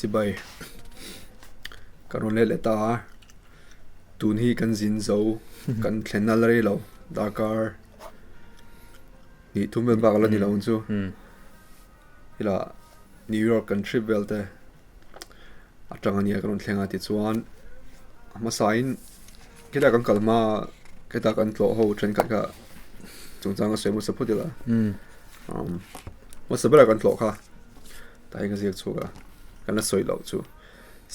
Chibai ka rawn let leh ta a, tun hi kan zin zo kan thlen nal rei lo darkar hnih thum vel bak la ni lo ang chu hila New York kan trip vel te atang ania ka rawn thleng a tichuan a hmasain khilai kan kal hma kheta kan tlawh ho thenkhat kha chungchang a sawi hmasa phawt ila hmasa berah kan tlawh kha tah hian ka ziak chhuak a kan la sawi loh chu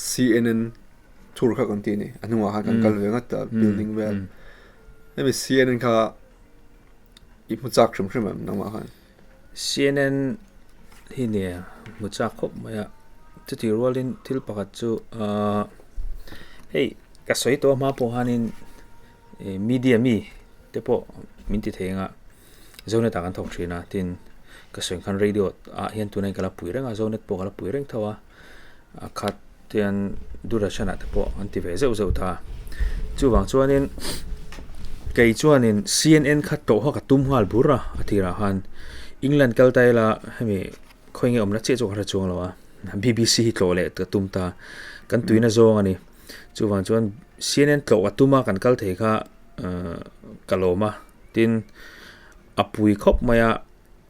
C_N_N thur kha kan ti a ni a hnungah khan kan kal ve ngat a building vel hemi C_N_N kha i hmu chak hrim hrim em nangmah khan. CNN hi nia hmu chak khawp mai a, chutih rualin thil pakhat chu ahh hei ka sawi tawh hma pawh hianin ih media mi te pawh min ti thei ang a, Zonet ah kan thawk thin a tin ka sawi ang khan radio ah hian tunah hian ka la pui reng a Zonet pawh ka la pui reng tho a, a khat hian Doordarshan ah te pawh an ti ve zeuh zeuh ta a, chuvang chuanin kei chuanin CNN kha tawh kha ka tum nghal bur a, a tirah khan England kal ta ila hemi khawi nge awmna chiah chu ka hre chuang lo a, BBC hi tlawh leh ka tum ta, kan tuina zawng a ni, chuvang chuan CNN tlawh ka tum a kan kal thei kha ahh ka lawm a, tin a pui khawp mai a.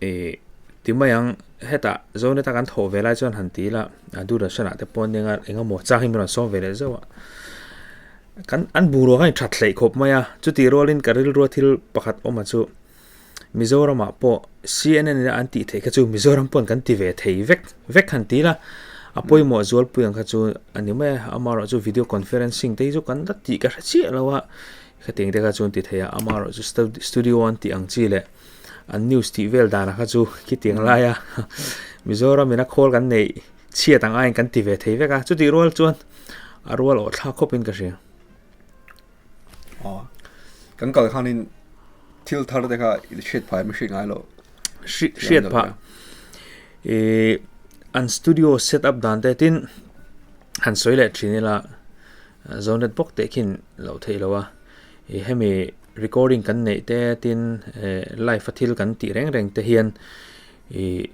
Ih ti mai ang hetah Zoneta kan thawh ve lai chuan han ti ila a Doordarshan ah te pawh nia eng emaw chang hi min rawn sawm ve leh zauh a kan an bungrua kha in that hleih khawp mai a chutih rualin ka rilrua thil pakhat awm a chu Mizoram ah pawh C_N_N in a an tih theih kha chu Mizoram pawn kan ti ve thei vek vek han ti ila a pawimawh zualpui ang kha chu a ni mai a amaherawhchu chu video conferencing te hi chu kan la tih ka hre chiah lo a hetiang te kha chu an ti thei a amaherawhchu studio an tih ang chi leh. an news tih vel danah kha chu khitiang laia Mizoram in a khawl kan neih chhiat ang aiin kan ti ve thei vek a chutih rual chuan a rual awh thlak khawpin ka hria. Aw kan kal khanin thil thar te kha i hriat phah em i hriat ngai loh. Hriat phah ih an studio set up dan te tin han sawi leh thin ila Zonet bawk teh khin loh theih loh a ih hemi recording kan neih te tin eh live a thil kan tih reng reng te hian ih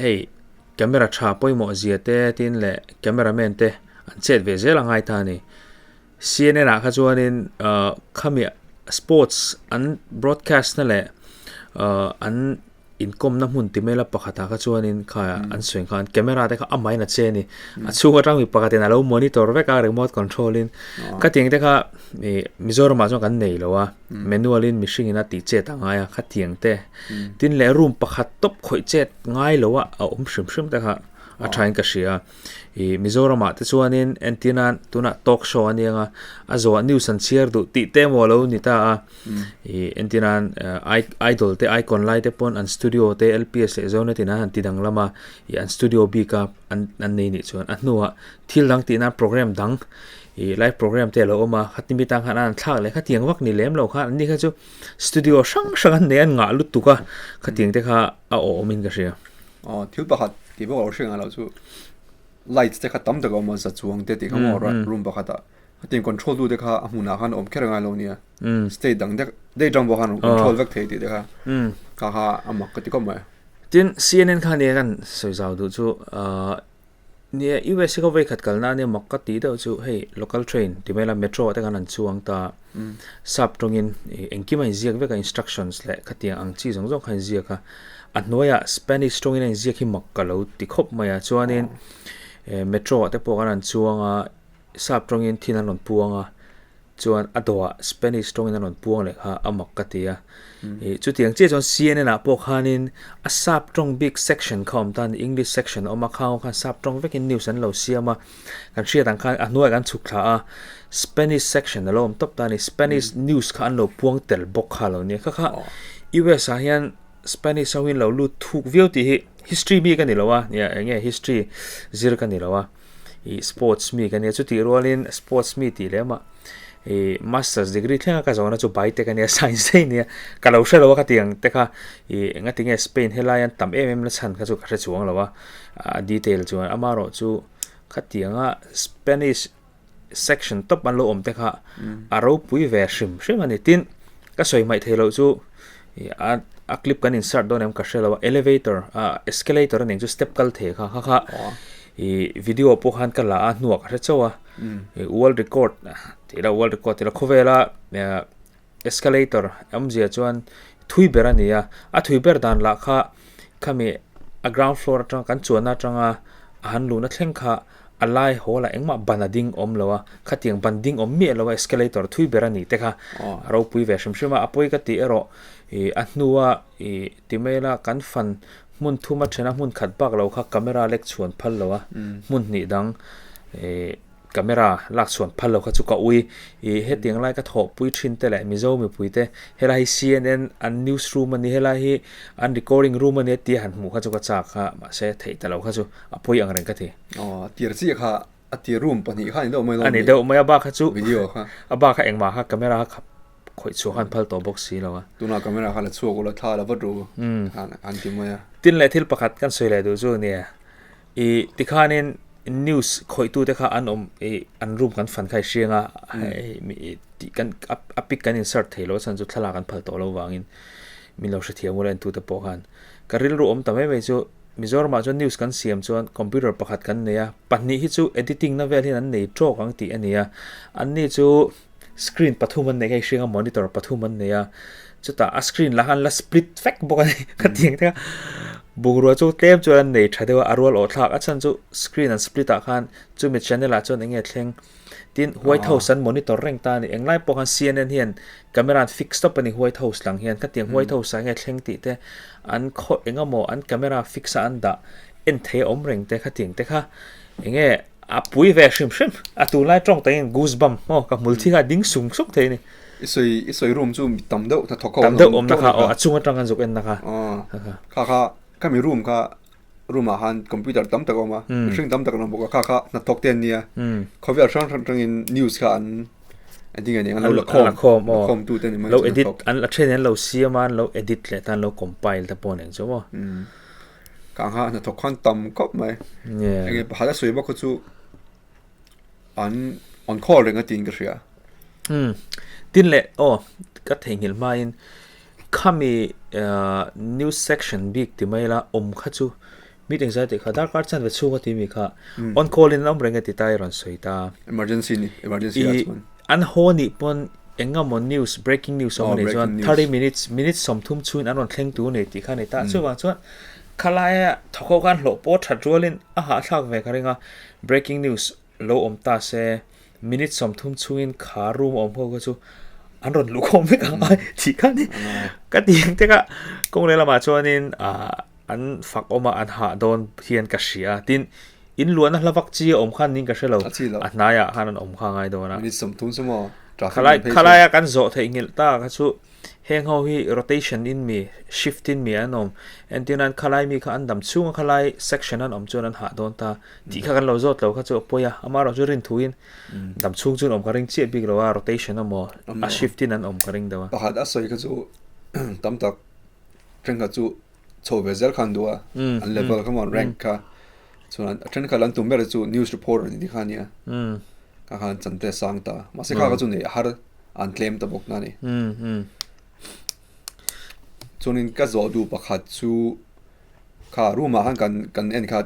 hei camera tha pawimawh zia te tin leh camera man te an chet ve zel a ngai ta a ni. C_N_N ah kha chuanin ah khami sports an broadcast na leh ah an inkawmna hmun ti mai la pakhatah kha chuanin kha an sawi khan camera te kha amahin a che a ni a chhung atang mi pakhatin a lo monitor vek a remote control in khatiang te kha ih Mizoramah chuan kan nei lo a manual in mihring in a tih chet a ngai a khatiang te tin leh room pakhat tawp khawih chet ngai lo a a awm hrim hrim te kha a tha in ka hria. Ih Mizoramah te chuanin entir nan tunah talk show a nia nga a zawhah news an chhiar duh tih te emaw a lo ni ta a ih entir nan idol te icon lai te pawn an studio te L_P_S leh Zonet in an han ti danglam a ih an studio bik a an an nei nih chuan a hnuah thil dang tih nan program dang ih live program te a lo awm a khatimi mi tan khan an han thlak leh khatiang vak ni lem lo khan an ni kha chu studio hrang hrang an nei an ngah lutuk a khatiang te kha a awh awmin ka hria. Aw thil pakhat tih pawh ka lo hre ngai lo chu lights te kha tam tak a awm a za chuang te tih kha maw room pakhat ah hetiang control tu te kha a hmunah khan a awm kher ngai lo nia state dang dek daih atang pawh khan a rawn control vek thei tih te kha kha kha a mak ka ti khawp mai. Tin C_N_N kha nia kan sawi zau duh chu ahh nia U_S hi ka vawikhat kalna ania mak ka tih deuh chu hei local train ti mai la metro ah te khan an chuang ta sap tawngin engkim a inziak vek a instructions leh khatiang ang chi zawng zawng kha a inziak a. A hnuaiah Spanish tawngin a inziak hi mak ka lo ti khawp mai a chuanin eh metro ah te pawh khan an chuang a sap tawngin thil an rawn puang a chuan a dawhah Spanish tawngin an rawn puang leh kha a mak ka ti a ih chutiang chiah chuan C_N_N ah pawh khanin a sap tawng bik section kha a awm ta a ni English section a awm a khang ho khan sap tawng vekin news an lo siam a kan hriat ang khan a hnuaiah kan chhuk thla a Spanish section a lo awm tawp ta a ni Spanish news kha an lo puang tel bawk kha a lo nia kha kha U_S ah hian. Spanish ho in lo lut thuk viau tih hi history mi ka ni lo a nia eng nge history zir ka ni lo a ih sports mi ka nia chutih rualin sports mi tih leh mah ih masters degree thlenga ka zawhna chu bike te ka nia science daih nia ka lo hre lo a ka ti ang te kha ih engati nge Spain helai an tam em em na chhan kha chu ka hre chuang lo a a detail chuan amaherawh chu khatianga Spanish section tawp an lo awm te kha a ropui ve hrim hrim a ni tin ka sawi hmaih theih loh chu ih a a clip kan insert dawn em ka hre lo a elevator ah escalator a nih chu step kal thei kha kha kha. I video pawh khan ka la a hnuah ka hre chauh a world record tih la world record tih la khawvela escalator awmzia chuan thui ber a ni a a thui ber dan lah kha khami a ground floor atang kan chuanna atanga a han luhna thleng kha a lai haw lah engmah ban a ding awm lo a khatiang ban ding awm miah lo a escalator thui ber a ni te kha a ropui ve hrim hrim a a pawi ka tih erawh ih a hnua ih ti mai ila kan fan hmun thuma thena hmun khat bak lo kha camera lek chhuan phal lo a hmun hnih dang ih camera lak chhuan phal lo kha chu ka ui ih hetiang lai ka thawhpui thin te leh Mizo mipui te helai hi C_N_N an news room a ni helai hi an recording room a ni a tia han hmuh kha chu ka chak kha mahse theih ta lo kha chu a pawi ang reng ka ti. Aw tir chiah kha a tir room pahnih kha a ni deuh mai lo a ni deuh mai a bak kha chu video kha a bak kha engmah kha camera kha khap khawih chhuah khan phal tawh bawk si lo a. Tunah camera kha la chhuak ula thla la vat ru khan an ti mai a. Tin leh thil pakhat kan sawi leh duh chu nia ih tikhanin news khawihtute kha an awm ih an room kan fan kha i hriang a hei tih kan a pic kan insert thei lo a chhan chu thlalak an phal tawh lo vangin min lo hrethiam ula entute pawh khan ka rilru awm ta mai mai chu Mizoramah chuan news kan siam chuan computer pakhat kan nei a pahnih hi chu editing na vel hian an nei tawk ang tih a ni a anni chu Screen pathum an nei kha i hriang a monitor pathum an nei a chutah a screen lah khan la split vek bawk a ni ka ti ang te kha bungrua chu tlem chuan an nei tha deuh a a rual awh thlak a chhan chu screen an split ah khan chumi channel ah chuan eng nge thleng tin white house an monitor reng ta a ni englai pawh khan C_N_N hian camera an fix tawp a ni white house lang hian khatiang white house ah eng nge thleng tih te an khaw eng emaw an camera fix a an dah en thei a awm reng te khatiang te kha eng nge A pui ve hrim hrim. A tunlai tawng takin goose bump maw ka hmul thi kha a ding sung sung thei a ni. I sawi i sawi room chu mi tam deuh hnathawk ho Tam deuh awmna kha aw a chung atang an zuk enna kha. Aw kha kha khami room kha room ah khan computer tam tak a awm a mihring tam tak an awm bawk a kha kha hnathawk te an nia khawvel hrang hrang atangin news kha an engtin nge ni an lo la khawm la khawm tu te ni mai lo edit an la then an lo siam a an lo edit leh ta an lo compile te pawh nen chu maw. Ka ang kha hnathawk khan tam khawp mai. Enge pakhat a sawi bawk kha chu an on call reng a tiin ka hria. Umm tin leh aw ka theihnghilh hmain khami news section bik ti mai ila awm kha chu meeting zai tih kha darkar chanve chhung a ti mi kha on call in an awm reng a ti ta i rawn sawi ta. Emergency ni emergency ah chuan. An haw nih pawn engemaw news breaking news awm a nih chuan 30 minutes minutes 30 chhungin an rawn thleng tur a ni tih kha a ni ta. Chuvang chuan khalaia thawk ho khan hlawh pawh that rualin a hahthlak ve ka ring a, breaking news lo awm ta se minute 30 chhungin kha room a awm ho kha chu an rawn luh khawm vek ang a tih kha a ni. Ka ti ang tek a, kawng lehlamah chuanin ah an fak awm a an hah dawn hian ka hria a, tin in luahna hla vak chi a awm khan niin ka hre lo, a hnaiah khan an awm kha a ngai dawn a. Minute 30 chu maw traffic Khalai lam phei chu. Khalaia kan zawh theih nghilh ta kha chu heng ho hi rotation in mi shift in mi an awm entir nan khalai mi kha an dam chhung a khalai section an awm chuan an hah dawn ta tih kha kan lo zawt lo kha chu a pawi a amaherawh chu rin thuin dam chhung chuan awm ka ring chiah bik lo a rotation emaw a shift in an awm ka ring deuh a. Pakhat a sawi kha chu tam tak thenkhat chu chho ve zel khan duh a an level kha maw rank kha chuan a thenkhat an tum ber chu news reporter ni kha ania kha khan chante sang ta mahse kha kha chu nei har an tlem ta bawk na ni chuanin ka zawh duh pakhat chu kha room ah khan kan kan en kha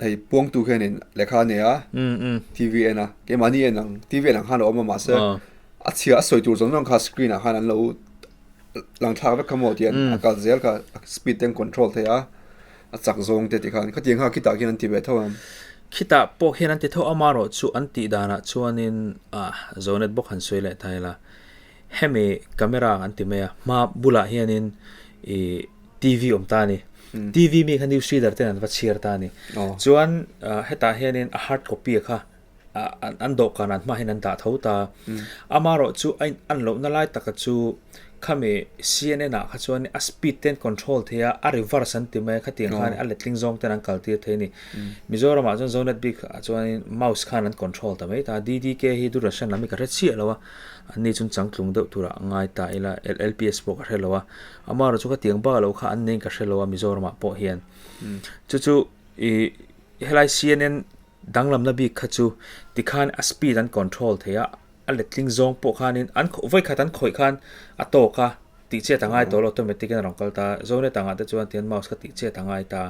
hei puangtu khianin lehkha a nei a T_V en a keimahni en ang T_V en ang khan a awm a mahse a chhia a sawi tur zawng zawng kha screen ah khan an lo lang thlak vek kha maw tian a kal zel kha a speed te an control thei a a chak zawng te tikhan khatiang kha khitah khian an ti ve tho ang. Khitah pawh khian an ti tho amarawh chu an tih danah chuanin ah Zonet bawk han sawi leh ta ila hemi camera an ti mai a hma bulah hianin ih TV awm ta a ni TV mi kha news reader ten an va chhiar ta a ni chuan hetah hianin a hard copy kha an dawhkan an hmah hian an dah tho ta. Amaherawh chu a in an lohna lai taka chu khami CNN ah kha chuan a speed te an control thei a, a reverse an ti mai a, khatiang khan a letling zawng ten an kal tir thei a ni. Mizoram ah chuan Zonet bik ah chuan mouse khan an control ta mai ta. DDK hi Doordarshan lam hi ka hre chiah lo a, an ni chuan changtlung deuh turah a ngai ta ila, LPS pawh ka hre lo a. Amaherawh chu khatiang bak lo kha an nei in ka hre lo a Mizoram ah pawh hian. Chu chu ih helai CNN Danglamna bik kha chu tikhan a speed an control thei a, a letling zawng pawh khanin an vawikhat an khawih khan a tawk a, tih chet a ngai tawh lo automatic in a rawn kal ta, Zonet angah te chuan tihian mouse kha tih chet a ngai ta,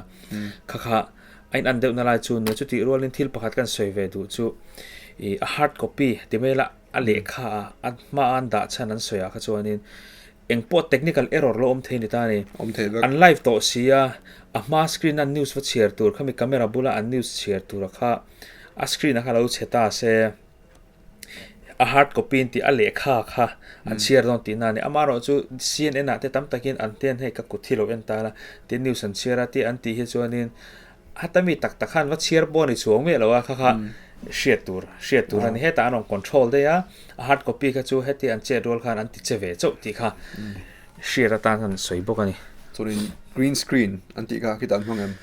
kha kha A in an deuh na lai chu nia chutih rualin thil pakhat kan sawi ve duh chu ih a hard copy ti mai ila a lehkha a a hma a an dah chhan an sawi ah kha chuanin engpawh technical error lo awm thei ni ta a ni. Awm thei vek. An live tawh si a, a hma screen a news va chhiar tur khami camera bula an news chhiar tura kha a screen a kha lo chhe ta se. A hard copy an tih a lehkha kha an chhiar dawn tih na a ni. Amaherawhchu CNN ah te tam takin an ten hei ka kut hi lo en ta la tin news an chhiar a tih an tih hi chuanin heta mi tak tak khan va chhiar pawh a ni chhuang miah lo a kha kha hriat tur hriat tur a ni. Hetah an rawn control daih a, a hard copy kha chu heti an chet rual khan an ti che ve chauh tih kha hriat atan an sawi bawk a ni. Chuanin green screen an tih kha khitah an hmang em?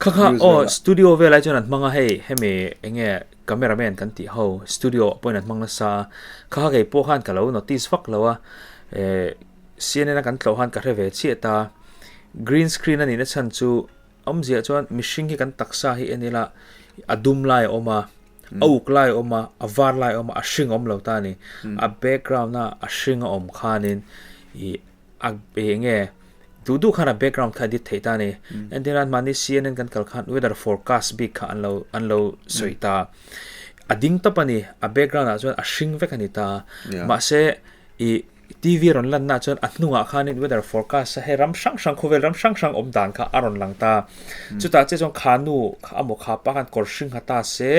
Kha kha aw studio velai chuan an hmang a hei hemi enge Cameraman kan tih ho studio ah pawhin an hmang nasa a, kha kha kei pawh khan ka lo notice vak lo a, eh CNN a kan tlawh khan ka hre ve chiah ta, green screen a nihna chhan chu awmzia chuan mihring hi kan taksa hi en ila a dum lai a awm a, a uk lai a awm a, a var lai a awm a, a hring a awm lo ta a ni, a background a a hring a awm khanin ih a eng nge duh duh khan a background kha edit theih ta a ni. Entir nan mahni CNN kan kal khan weather forecast bik kha an lo an lo sawi ta. A ding tawp a ni, a background ah chuan a hring vek a ni ta. Mahse ih TV rawn lanna ah chuan a hnungah khanin weather forecast a hei ram hrang hrang khawvel ram hrang hrang awm dan kha a rawn lang ta. Chutah chiah chuan kha nu kha amaw kha pa khan kawr hring ha ta se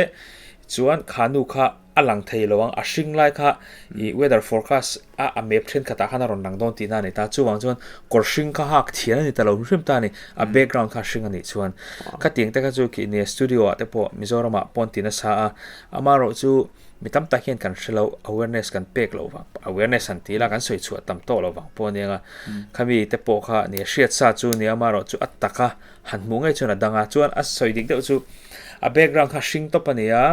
chuan kha nu kha a lang thei lo ang, a hring lai kha ih weather forecast a a map thenkhatah khan a rawn lang dawn tihna a ni ta, chuvang chuan kawr hring kha hak thian a ni ta lo hrim hrim ta a ni, a background kha a hring a nih chuan khatiang te kha chu khi nia studio ah te pawh Mizoramah pawn ti nasa a, amaherawh chu mi tam tak hian kan hre lo awareness kan pek loh vang awareness han ti ila kan sawi chhuah tam tawh loh vang pawh a nia nga khami te pawh kha nia hriat sa chu nia amaherawh chu a taka han hmuh ngei chuan a dang a, chuan a sawi dik deuh chu a background kha hring tawp a ni a,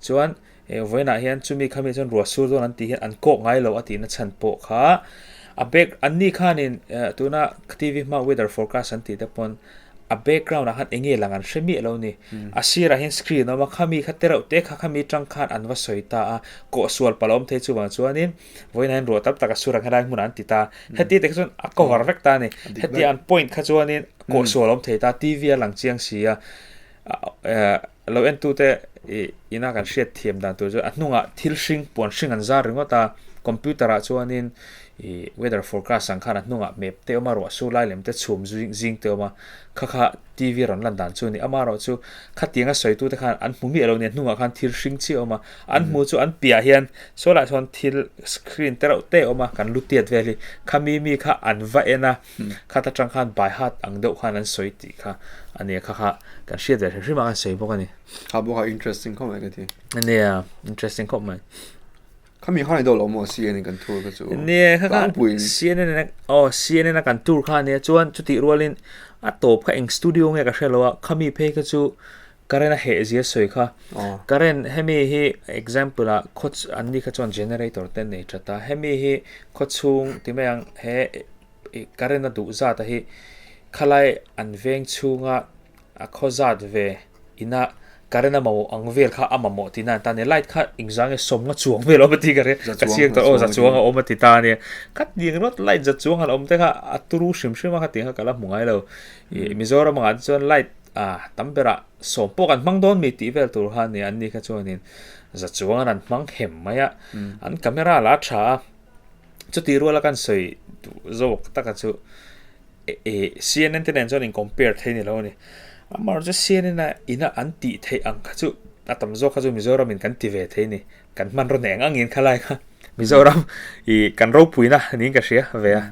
chuan eh vawiinah hian chumi khami chuan ruah sur dawn an tih hian an kawk ngai lo a tihna chhan pawh kha a back an ni khanin eh tuna T_V hma weather forecast an tih te pawn a background ah khan eng nge lang an hre miah lo a ni, a sirah hian screen a awm a, khami kha te reuh te kha khami tang khan an va sawi ta a, kawh sual palh a awm thei chuvang chuanin vawiinah hian ruah tam tak a sur ang helai hmunah an ti ta, heti te kha chuan a cover vek ta a ni, heti an point kha chuanin kawh sual a awm thei ta, T_V a lang chiang si a, lo en tute ih ina kan hriat thiam dan tur chu a hnungah thil hring puan hring an zar ringawt a, computer ah chuanin ih weather forecast ang khan a hnungah map te a awm a, ruah sur lai lem te chhum zing te a awm a, kha kha T_V rawn lan dan chu a ni, amaherawh chu khatiang a sawi tute khan an hmu miah lo nia hnungah khan thil hring chiah a awm a, an hmu chu an piah hian saw lai sawn thil screen te reuh te a awm a, kan lu tiat vel hi khami mi kha an va en a. Khat atang khan by heart ang deuh khan an sawi tih kha a nia kha kha kan hriat ve hrim hrim a kan sawi bawk a ni. Kha bawk a interesting khawp mai ka ti. Nia interesting khawp mai. Khami khan i dawh lo maw CNN kan tour kha chu. Nia kha kha CNN oh CNN a kan tour kha nia chuan chutih rualin a tawp kha eng studio nge ka hre lo a khami phei kha chu current a heh zia sawi kha. Current hemi hi example ah khaw an ni kha chuan generator te nei that a hemi hi khaw chhung ti mai ang he ih current a duh zat a hi khalai an veng chhunga a khaw zat ve ina current a mamawh ang vel kha a mamawh tihna an ta a ni light kha engzah nge sawmnga chuang vel a awm a tih ka hria ka chiang tawh aw za chuang a awm a ti ta a nia khatiang ringawt light za chuang han awm te kha a turu hrim hrim a khatiang kha ka la hmu ngai lo ih Mizoram angah te chuan light ah tam berah sawm pawh kan hmang dawn mi tih vel tur kha a ni an ni kha chuanin za chuang an hmang hem mai a an camera lah a tha a. Chutih ruala kan sawi duh zawk taka chu eh CNN te nen chuan in compare thei ni lo a ni. Amaherawhchu chu CNN a ina an tih theih ang kha chu a tam zawk kha chu Mizoram in kan ti ve thei a ni. Kan hmanraw hneh ang angin khalai kha Mizoram ih kan ropuina niin ka hria ve a.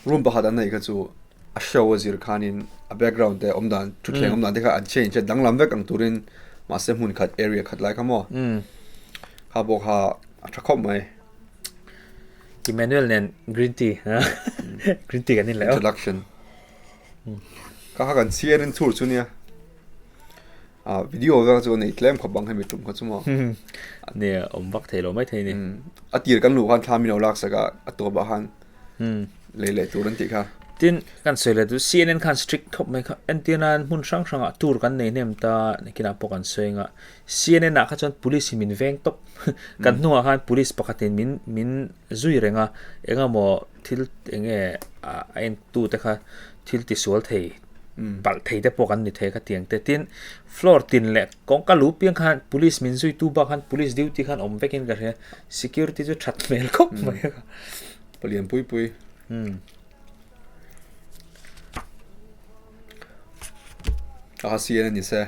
Room pakhat an neih kha chu a show a zir khanin a background te awm dan thutthleng awm dan te kha an change a danglam vek ang turin mahse hmun khat area khat lai kha maw kha pawh kha A tha khawp mai. Emmanuel nen green tea green tea kan in leh aw. Introduction. Ka kha kan CNN chhur chu nia. A video vel chu nei tlem khawp ang hemi tum kha chu maw. Nia awm vak thei lo mai thei ni. A tir kan luh khan thla min lo lak sak a a tawp ah khan. Lei leh tur an tih kha. Tin, kan sawi leh chu CNN khan strict khawp mai kha. Entir nan hmun hrang hrangah tour kan nei hnem ta nikinah pawh kan sawi anga CNN ah kha chuan police hi min veng tawp. Kan hnungah khan police pakhatin min min zui reng a, engemaw thil eng nge a entu te kha thil tisual thei. Palh thei te pawh kan ni thei ka tiang te. Tin, floor tin leh kawngka lu piang khan police min zui tu bak khan police duty khan awm vekin ka hria. Security chu that hmel khawp mai a. Palian pui pui. A CNN ni se.